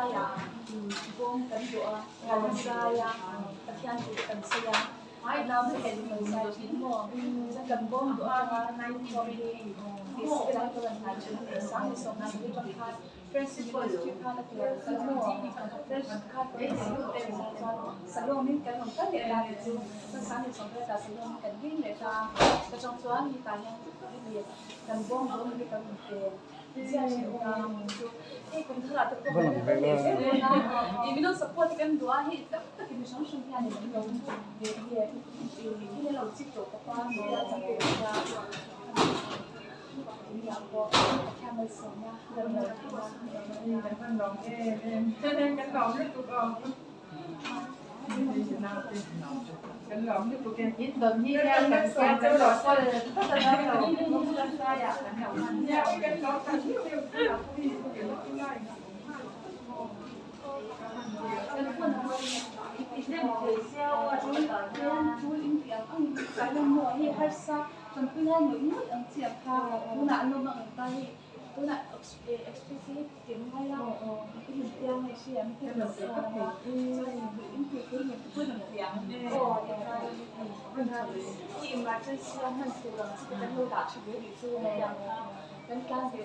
Saia bawm kan duh a, kan zai a, Pathian thu te kan sawi a, a nau te hian kan zai thin maw? Chuan kan bawm duh atanga thawm hi tih si lai ka rawn hnai thin a ni. Sang ni sawm na sarih atang khan Friendship Ministry khan a ti a kal maw? Friendship khan kan rawn zin leh thin a, chuan Salawmin kan rawn kal leh ta tih chu chuan sang ni sawm riatah Salawmin kan ding leh ta a, ka chang chuan hetah hian hemi kan bawm duh a ni kan rawn pe.